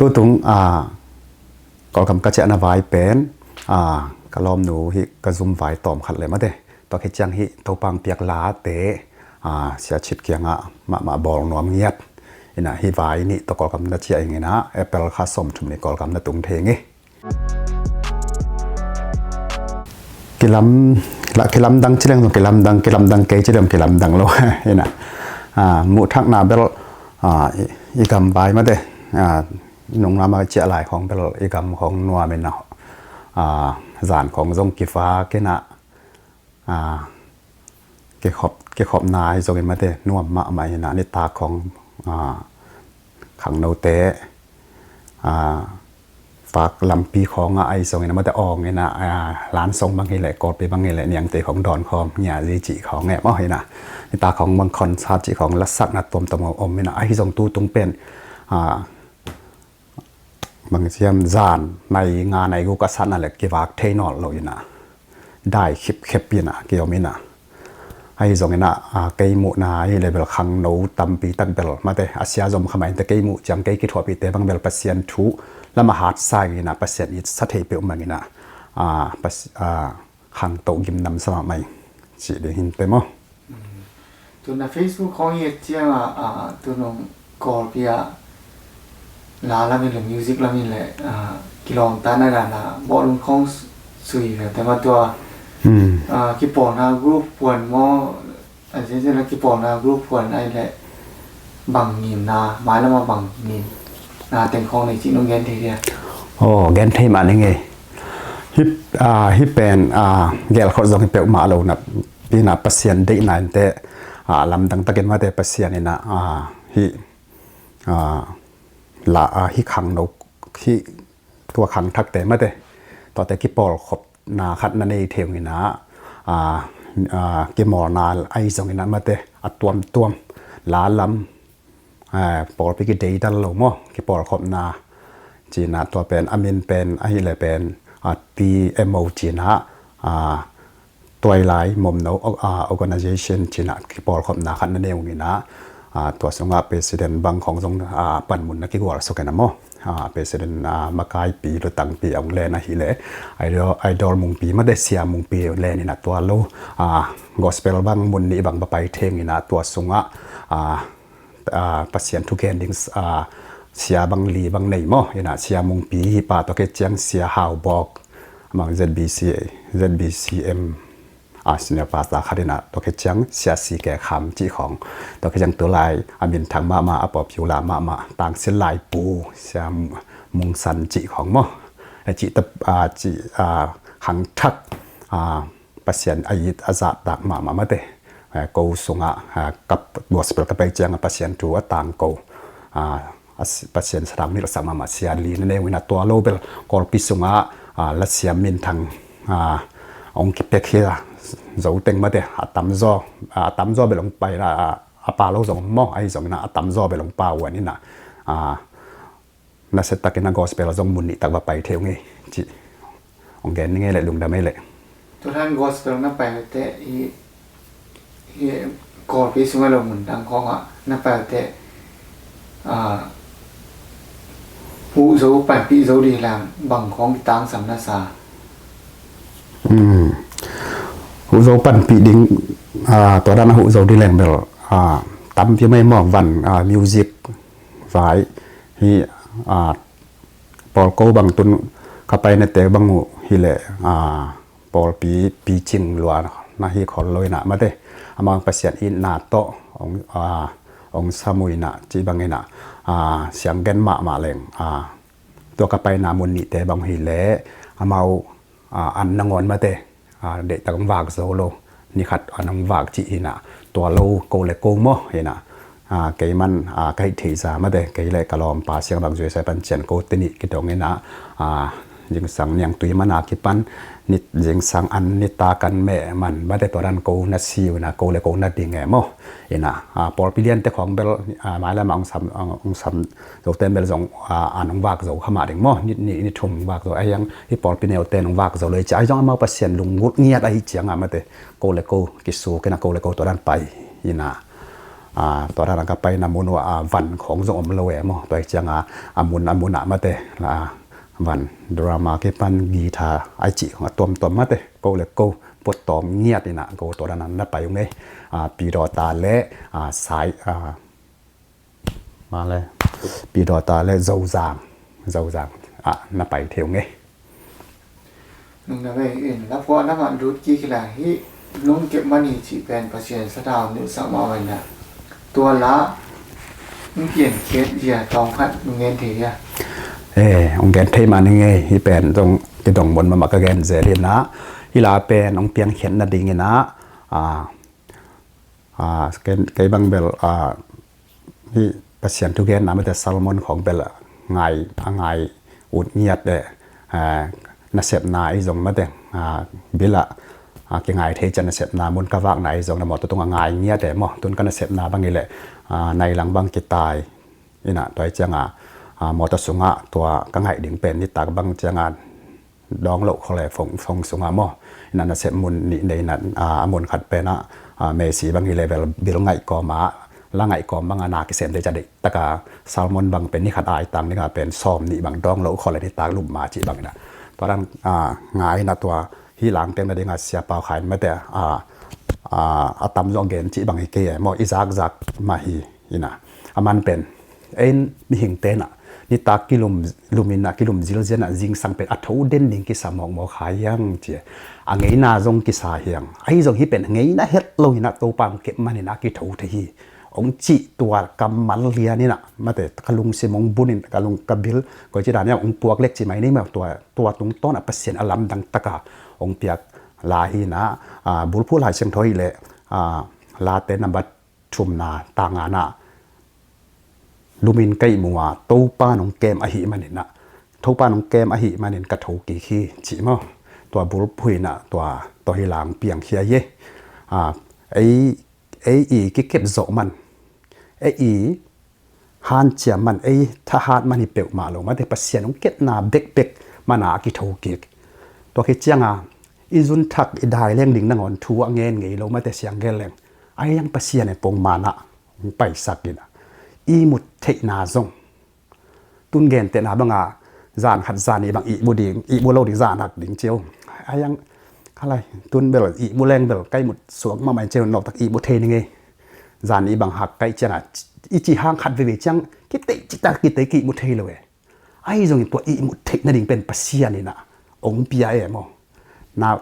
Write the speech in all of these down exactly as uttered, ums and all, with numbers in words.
Tutung, a, Kawlgam ka ciahna vai pen, a, ka lawmnu hi ka zum vai tawm khat le mate. Tua khit ciang hi Topa hong piak late, a, Sia Chit kiangah mahmah bawl nuam ngiat. Inah hi vai nih tua Kawlgam na ciah ing inah April kha sawmthum ni Kawlgam na tung thei ing hi. Kilam, la, kilamdang ci leng zong kilamdang, kilamdang kei ci leng kilamdang lo. Inah, a, muhthakna bel, a, i, i gam vai mate, a, nungnam a ciah lai khawng bel i gam khawng nuam inah, a, zan khawng zong kivak inah, a, kikhop, kikhopna ahi zongin mate nuam mahmah inah nitak khawng, a, khangnote, a, fak lampi khawngah ahi zongin mate awng inah, a, lansong bang hileh, Kawlpi bang hileh, niangtui khawng dawn khawng, ngiazi cih khawng e maw inah. Nitak khawng bang concert cih khawng lasakna tuamtuam om inah ahi zong tutung pen, a, bang ciam zan nai nga nai guk a satna le kivak thei nawl lo inah dai khipkhep inah kiom inah. Ahi zong inah, a, kei muhna hi le bel khangno tampi tak bel mate a sia zom kha mah inte kei muh ciang kei kithuahpihte bang bel Pasian thu lam a hatsa inah Pasian itsa thei peuhmah inah, a, Pas-, a, khangto gimnam sa mahmah ing cih ding hinte maw. Tuna Facebook khawng hi a ciang a, a, tunung Kawlpi a la lamin le music lamin le, a, kilawmtatna dana bawhlung khawng sui ve te ma tua, a, kipawlna group puan maw, a, zenzen a kipawlna group puan ai le bang ngimna, mailama bang ngimna teng khawng nei cih nong gen thei dia? Aw, gen thei mah ning ei. Hi, a, hi pen, a, gelkhawt zong hi peuhmah lo na, pi na Pasian deihna inte, a, lamdang takin mate Pasian inah, a, hi, a, la, a, hi khangno, hi tua khangthakte mate, tuate kipawlkhopna khat na nei thei ung inah, a, a, kimawlna ahi zong inah mate, a tuamtuam, la lam, a, pawlpi kideidal lo maw, kipawlkhopna, cinah tua pen, a min pen, ahileh pen, a, T M O cinah, a, Tuailai Momno, a, Organization cinah kipawlkhopna khat na nei ung inah, a, tua sungah President bang khawng zong, a, panmun na kigual suk inah maw. A, President, a, makaipi lutangpi a hong len ahileh, Idol, Idol Mungpi mate Sia Mungpi len inah tua lo, a, gospel bang mun nih bang va pai thei ung inah tua sungah, a, a, Pasian thugen ding, a, sia bang li bang nei maw. Inah Sia Mungpi hi pa tua khit ciang Sia Hau Bawk, amang Z B C, Z B C M, a, senior pastor khat inah tua khit ciang Sia C K Kham cih khawng. Tua khit ciang tulai a minthang mahmah, a popular mahmah, Tangsil Laipu, Sia Mungsan cih khawng maw. A, cih tap, a, cih, a, khangthak, a, Pasian a it a zahtak mahmah mate. Eh, ko sungah, eh, ka gospel ka pai ciangah Pasian thu a tangko. Ah, a si-, Pasian sathau nilhsak mahmah sia li na nei ung inah tua lo bel Kawlpi sungah, ah, lasiam minthang, ah, hong kipek hi a zo teng mate a tamzaw, ah, a tamzaw bel hong pai, ah, a pau lo zong maw, ahi zong inah a tamzaw bel hong pau uh inah, ah, nasia takin a gospel zong mun nih tak va pai thei ung ei cih hong gen ning ei leh lungdam ei leh. Tutan gospel na pai ute i, i Kawlpi sungah lo mun dang khawngah na pai ute, a, huh zo panpih zo ding lang bang khawng kitangsam na sa? Hmm. Huh zo panpih ding, a, tua dan a huh zo ding leng bel, a, tampi mai maw van, a, music vai hi, a, pawlko bang tun ka painate bang uh hileh, a, pawlpi picing lua na hi khol lo inah mate. Amau Pasian itna tawh hong, a, hong sam uh inah cih bang inah, a, siang gen mahmah leng, a, tua ka paina mun nihte bang hileh amau, a, an nangawn mate, a, deihtak hong vak zo lo, nikhat an hong vak cih inah tua lo ko le ko maw inah, a, kei man, a, ka hih theihsa mate, kei le ka lawmpa siang bang zuisa pan cian ko te nih kidong inah, a, zingsang niangtui man a kipan, nit zingsang an nitak an meh man mate tua dan ko na si uh inah ko le ko na ding e maw inah, a, pawlpi liante khawng bel, a, mailam ah hong sam, hong sam zote bel zong, a, an hong vak zo kha mah ding maw, nit nih nit thum hong vak zo, ahi zong hi pawlpi neute hong vak zo lo i ci, ahi zong amau Pasian lunggulh ngiat ahi ciangah mate, ko le ko kisuk inah ko le ko tua dan pai inah, A, tua dan a ka paina mun uh a van khawng zong om lo e maw. Tua hi ciang a, a mun a mun ah mate, a, van, drama kipan guitar a cih khawng a tuamtuam mate, ko le ko puattawm ngiat in ah ko tua dan a na pai ung ei. A, Pidawta le, a, Sai, a, ma le, Pidawta le Zozang, Zozang a na pai thei ung ei. Nung na vei in la phuah na mah lut kik hi la hi. Nung kep mani cih pen Pasian sathau nilhsak mah vai na. Tua la hong piankhiat zia tawm khat nung gen thei hia? Eh, hong gen thei mah ning ei. Hi pen zong kidong mun mahmah ka gen zel in ah, hi la pen hong piankhiat nading in ah, a, a, kei, kei bang bel, a, hi Pasian thugenna mate sermon khawng bel a ngai, a ngai ut ngiat e. A, nasepna ei zong mate, a, bil ah, a, kingai thei ciang nasepna mun ka vakna ei zong na mawtaw tung a ngai ngiat e maw. Tun ka nasepna bang hi leh, a, nai lang bang kitai in ah, tua hi ciang a, a, mawtaw sungah tua ka ngaih ding pen nitak bang ciang a dawng loh khol e, phone, phone sungah maw. In ah nasep mun nih nei in ah, a, a mun khat pen ah, a, Messi bang hi le bel bil ngaih kawm ah, la ngaih kawm bang a na kisem te ca deih tak a, sermon bang pen ni khat a i tang ding a pen sawm nih bang dawng loh khol e, nitak lum ma cih bang in ah. Tua dan, a, ngai in ah tua hi lang teng nading a Sia Pau Khai in mate, a, a, a tam zong gen cih bang hi kei e maw, i zakzak mah hi. In ah, a man pen, ei mihingte in ah nitak kilum, lum in ah, kilum zilzial in ah zingsang pen a tho den ding kisa mawkmawk kha hiang ci. A ngeina zong kisa hiang. Ahi zong hi pen ngeina het lo in ah Topa hong kep man in ah kitho thei hi, hong cih tua kammal lian in ah mate, ka lungsim hong bun in, ka lung, ka bil, koi ci dan in ah hong puak lek ci mai ni maw. Tua, tua tungtawn ah Pasian a lamdang tak a hong piak la hi in ah, a, bulphuh Lai Siangtho hi leh, a, Late number thumna tang nga in ah, lum in ka ihmu a, Topa in hong kem ahih man in ah, Topa in hong kem ahih man in ka tho kik hi, cih maw. Tua bulphuh in ah tua, tua hi lang piangkhia hi. A, ei, ei i kikep zawh man, ei i hanciam man, ei thahat man hi peuhmah lo mate, Pasian hong kepna bekbek man a a kitho kik. Tua khit ciang a i zun thak, i dai leng ding nangawn thu a ngen ngei lo mate, siang gel leng. Ahi hang Pasian in pong man ah hong paisak in ah, ihmut theihna zong, tun gentehna bang a, zan khat zan nih bang ihmu ding, ihmu lo ding zan hak ding ci o. Ahi hang, kha lai, tun bel ihmu leng bel ka ihmut suak mahmah in ci o, nawktak ihmu thei ning ei. Zan nih bang hak ka hih ciang a, i cih hang khat veivei ciang kiteih cih tak, kiteih kihmu thei lo e. Ahi zongin tua ihmut theih nading pen Pasian in ah hong pia e maw. Na,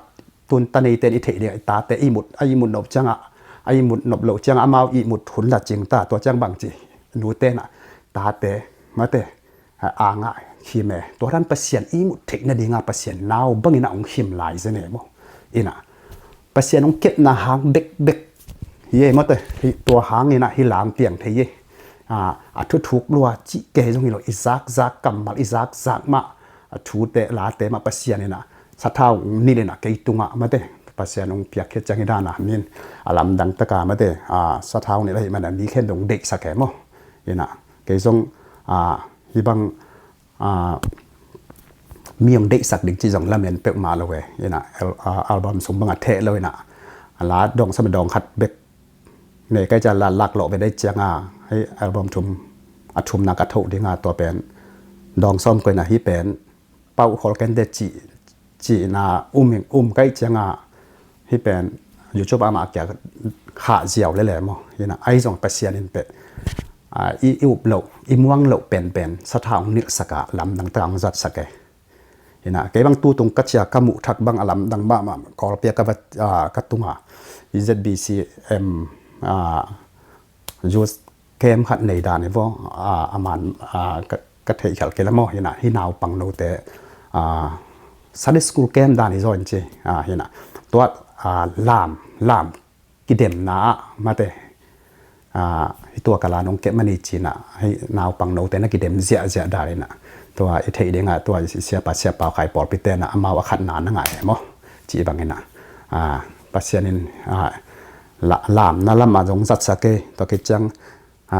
tun ta neite in i theih ding a, i tate ihmut, a ihmut nop ciang a, a ihmut nop loh ciang a, amau ihmut hun la cing ta, tua ciang bang ci, nute in ah tate mate, a, a ngah khim e. Tua dan Pasian ihmut theih nading a Pasian nau bang in ah hong khim lai zen e maw. In ah Pasian hong kepna hang bekbek hi e mate, hi, tua hang in ah hi lang piang thei hi. A, a thuthuk lua cih kei zong hi lo, i zakzak kammal, i zakzak mah, a, thute late mah Pasian in ah sathau hong nilh in ah kei tungah mate, Pasian hong piak khit ciang hi dan a, min a lamdang tak a mate, a, sathau hong nilh ahih man a mi khempeuh hong deihsak e maw. In ah kei zong, a, hi bang, a, mi hong deihsak ding ci zong lamen peuhmah lo e. In ah al-, a, album sung bang a theh lo in ah, a, la dawng sawm dawng khat bek nei kai ciang la lak lawh ve dai ciang a, hei album thum, a thumna ka thoh ding a, tua pen dawng sawm ko in ah, hi pen pauh khol kente cih, cihna um, um kai ciang a, hi pen YouTube ah mah kia khah ziau lele maw. In ah ahi zong Pasian in pen, a, i, i up loh, i muang loh penpen sathau hong nilhsak a, lamdang tak a hong zatsak e. In ah kei bang tu tung ka cia ka muh thak bang a lamdang mahmah, Kawlpi ah ka va, a, ka tung a, ZBCM, a, youth camp khat nei dan hi vaw, a, a man, a, ka, ka theih khial kei la maw. In ah hi naupang note, a, Sunday school camp dan hi zaw in ci, a, in ah tua, a, lam, lam kidemna ah mate, a, hi tua ka la nong kep mani ci in ah, hi naupang note na kidem ziahziah dan in ah, tua i theih ding a, tua i Siapa, Sia Pau Khai pawlpi te in ah amau a khatna na ngah e maw, cih bang in ah, a, Pasian in, a, la, lamna lam a zong zatsak e. Tua khit ciang, a,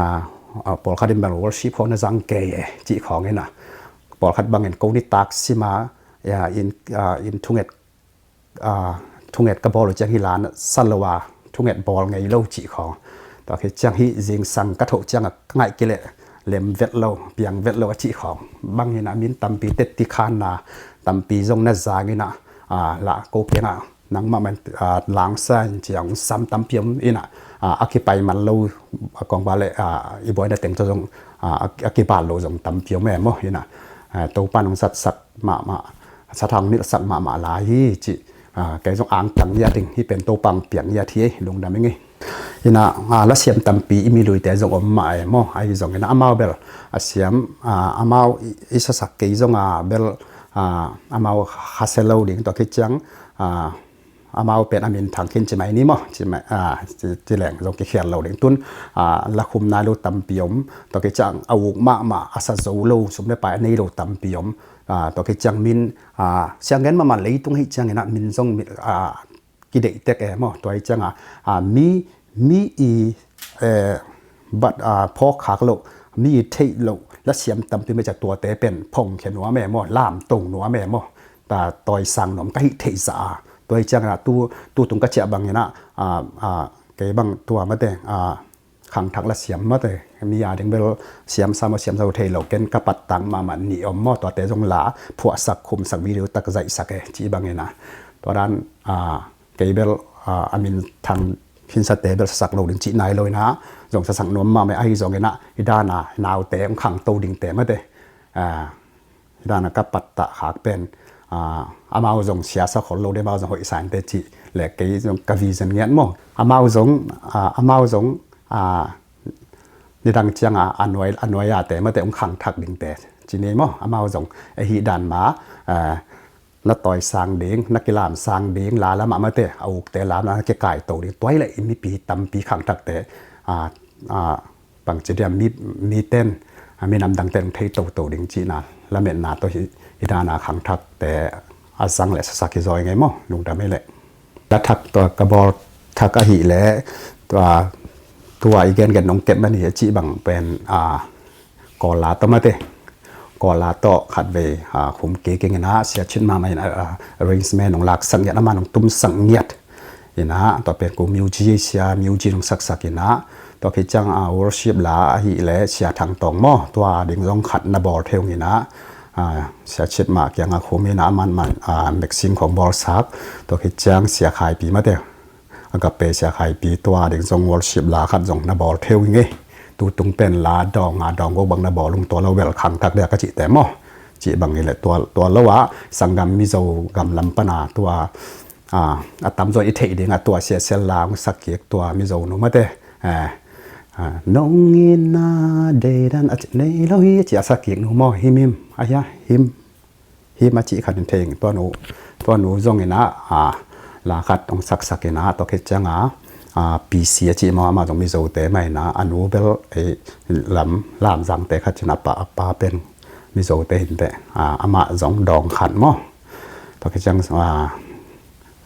a, pawlkhat in bel worship khawng na zang kei e, cih khawng in ah, pawlkhat bang in ko nitak sim a, a, inn, a, inn thunget, a, thunget ka bawl uh ciang hi la na sa lo a, thunget bawl ngei lo cih khawng. Tua khit ciang hih zingsang ka thoh ciangah ka ngaih kileh lem vet lo, piang vet lo a cih khawng bang inah min tampi tetti khanna tampi zong na zang inah, lah ko kiangah nangmah man langsa in ciang sam tampi om inah, a kipai man lo kong ba le i buaina teng tawh zong a kibat lo zong tampi om e maw inah, Topa nong zatsak mahmah, sathang nilhsak mahmah lai hi cih kei zong angtang ngiat ding hi pen, Topa ang piang ngiat hi, lungdam ing ei. Inah lasiam tampi i miluite zong om mah e maw, ahi zong inah amau bel a siam, amau i sasak kei zonga bel amau khasia lo ding, tua khit ciang amau pen a minthang khin ci mai ni maw, ci leng zong kikhial lo ding. Tun lakhum nai lo tampi om, tua khit ciang a uk mahmah a sa zo lo, sum le pai a nei lo tampi om. Tua khit ciang min sianggen mahmah leitung hi ciang inah min zong kideih tek e maw. Tua hi cianga mi, mi i bat phawk khak loh, mi i theih loh lasiam tampi mah ciang tuate pen phongkhia nuam e maw, lamto nuam e maw, tawisang nuam ka hih theih zah a. Tua hi ciang inah tu, tu tung ka ciah bang inah kei bang tua mate khangthak lasiam mate mi a ding bel siamsa maw siamsa uh thei lo, ken ka pattang mahmah nih om maw, tuate zong la phuahsak khumsak video tak zaihsak e cih bang inah, tua dan kei bel a minthang khinsate bel sasak lo ding cih nai lo inah zong sasak nuam mahmah ahi zong inah i dana naute hong khangto dingte mate hi dana ka pattah khak pen amau zong siasa khol lo ding, amau zong hoih sa inteh cih le kei zong ka vision ngiat maw. Amau zong amau zong nidang cianga a nuai, a nuai ate mate hong khangthak dingte ci ni maw. Amau zong ahi dan ma na tawisang ding, na kilamsang ding, la lamah mate a ukte lamah na kikaito ding, tua hi leh i mipi tampi khangthakte bangci dia mi, miten minam dangte hong thei toto ding cihna lametna tawh hi, i dana khangthakte a zang le sasak hi zaw ing ei maw, lungdam ei leh. Ka thak tua ka bawl thak ahih leh tua, tua i gengen nong kep man hi a cih bang pen Kawla tawh mate, Kawla tawh khatvei khum kik ing inah, sia cit mahmah inah arrangement nong laksak ngiat, amah nong tumsak ngiat inah, tua pen Ko Myung Ji, sia Myung Ji nong saksak inah, tua khit ciang worship la ahih leh sia Thang Tawng maw, tua ding zong khat na bawl thei ung inah, sia cit mah kiangah khum inah aman man mixing khong bawlsak, tua khit ciang sia Khaipi mate, Agape sia Khaipi, tua ding zong worship la khat zong na bawl thei uh ing ei. Tutung pen la dawng a dawng go bang na bawl ung, tua lo bel khangthak dia ka cihte maw. Cih bang hi leh tua, tua lo ah sanggam Mizo gam lam pana tua a tamzaw i theih dingah tua siasel la hong sak kik tua Mizo nu mate nong ina deidan a cih nei lo hi a cih a sak kik nu maw, him him a hia him. Him a cih khat in thei ing. Tua nu, tua nu zong inah la khat hong saksak inah, tua khit cianga P C a cih maw, amah zong Mizote mah inah, a nu bel ei lam Lamzangte khat inah, a pa, a pa pen Mizote hinteh, amah zong dawng khat maw. Tua khit ciang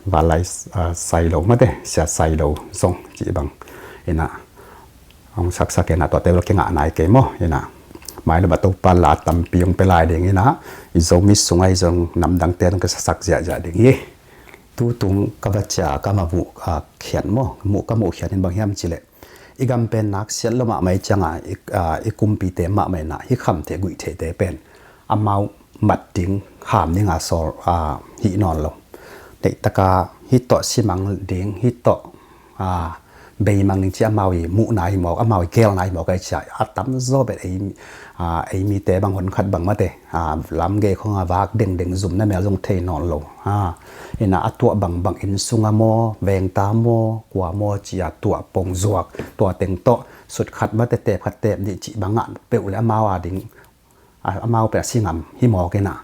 Valai Sailo mate, sia Sailo zong cih bang inah hong saksak inah, tuate bel kingah nai kei maw inah. Mailam a Topa la tampi hong pia lai ding inah, i Zomi sungah i zong namdangte zong kisaksak ziahziah ding hi. Tutung ka va cia ka ma muh khiat maw, muh ka muh khiat in bang hiam cih leh, i gam pen naksiat lo mahmah i cianga i kumpite mahmah inah hih khamtheih guihtheihte pen amau mat ding, ham dinga sawl hih nawn lo. Deihtaka hih tawh simang ding, hih tawh beimang ding ci amau i muhna hi mawk, amau i geelna hi mawk a, i cia a tamzaw bel ei mite bang honkhat bang mate lamgei khonga vak dengdeng, zum na mel zong thei nawn lo. Inah a tuah bangbang, inn sunga maw, vengta maw, kua maw cia tuah pongzuak, tua teng tawh sutkhat mate, teepkhat teep nih cih bangah peuh le amau a ding amau pen a si ngam hi mawk inah.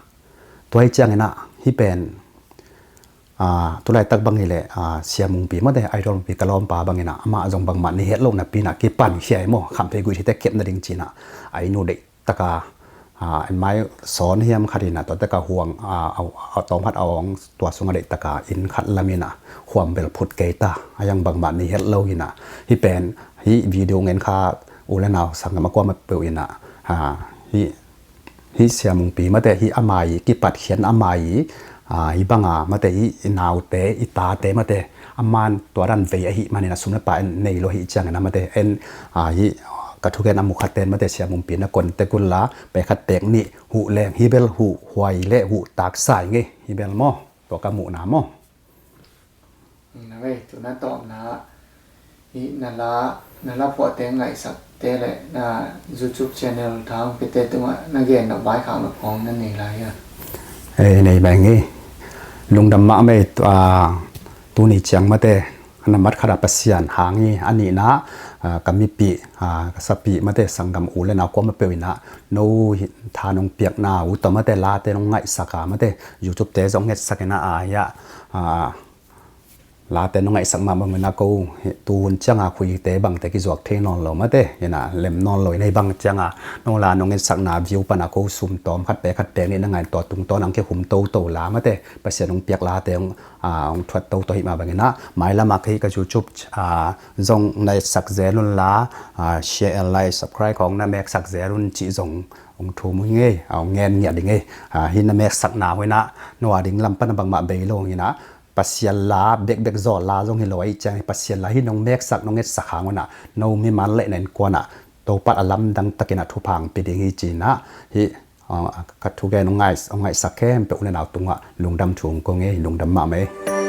Tua hi ciang inah hih pen tulaitak bang hi leh Sia Mungpi mate, Idol Mungpi ka lawmpa bang inah, amah zong bangmah nei het loh napi inah kipan khia hi maw, khamtheih guihtheihte kep nading ci inah a inn uh deihtaka en mai sawn hiam khat inah, tua taka huang a tawm khat a awng, tua sungah deihtaka inn khat lam inah huam bel phut kei ta, a yang bangmah nei het lo inah. Hih pen hih video ngen kha u le nau sanggam a kuamah peuh inah hih Hih Sia Mungpi mate, hih ama i kipatkhiat ama i, ah, hih banga mate, hih i naute, i tate mate, aman tua dan vei ahih manin a sum le pai nei lo ahih ciangin a mate, en, ah, hih ka thugen a mukhaten mate, Sia Mungpi na contact un la, pekhat pek nih huh leng, hih bel huh huai le huh taksa i ngei, hih bel maw, tua ka muhna maw. Na vei, tu na tawpna, hih na la, na la phuahte ngaihsakte le na YouTube channel Thang Pite tungah na gen nop vaikhak nop khawng na nei lai hia? Eh, nei bang hi. Lungdam mah mei, ah, tuni ciang mate, na mat khat a Pasian hang hi, a nihna, ah, ka mipih, ah, ka sapih mate, sanggam u le nau kuamah peuh in a, no hi, tha nong piakna uh tawh mate, late nong ngaihsak a mate, YouTube te zong ngetsak in a, ah, hia, ah, late nong ngaihsak mah bangin a ko, hi, tuhun cianga khuite bangte kizuak thei nawn lo mate, hi na, lem nawn lo in a, hih bang cianga nong la nong ngaihsakna view pana ko sum tawm khat pek khat pek nih na ngai, tua tungtawn ang kihum toto la mate, Pasian hong piak late hong, ah, hong thuat toto hih mah bangin a, mailam ah ka hih ka YouTube, ah, zong na etsak zel un la, ah, share, like, subscribe khawng na meksak zel un cih zong hong thum uh hi ngei, ah, hong ngen ngiat hi ngei. Ah, hih na meksakna uh in a, no a ding lam pana bangmah bei lo hi na, Pasian la bekbek zaw la zong hi lo ahih ciang, Pasian la hih nong meksak nong etsak hang un a, no mimal le na innkuan ah Topa a lamdang takin a thupha hong pia ding hi ci-in a, hih, ah, ka thugen hong ngai, hong ngaihsak khempeuh u le nau tungah lungdam thu hong ko ngei, lungdam mah mei.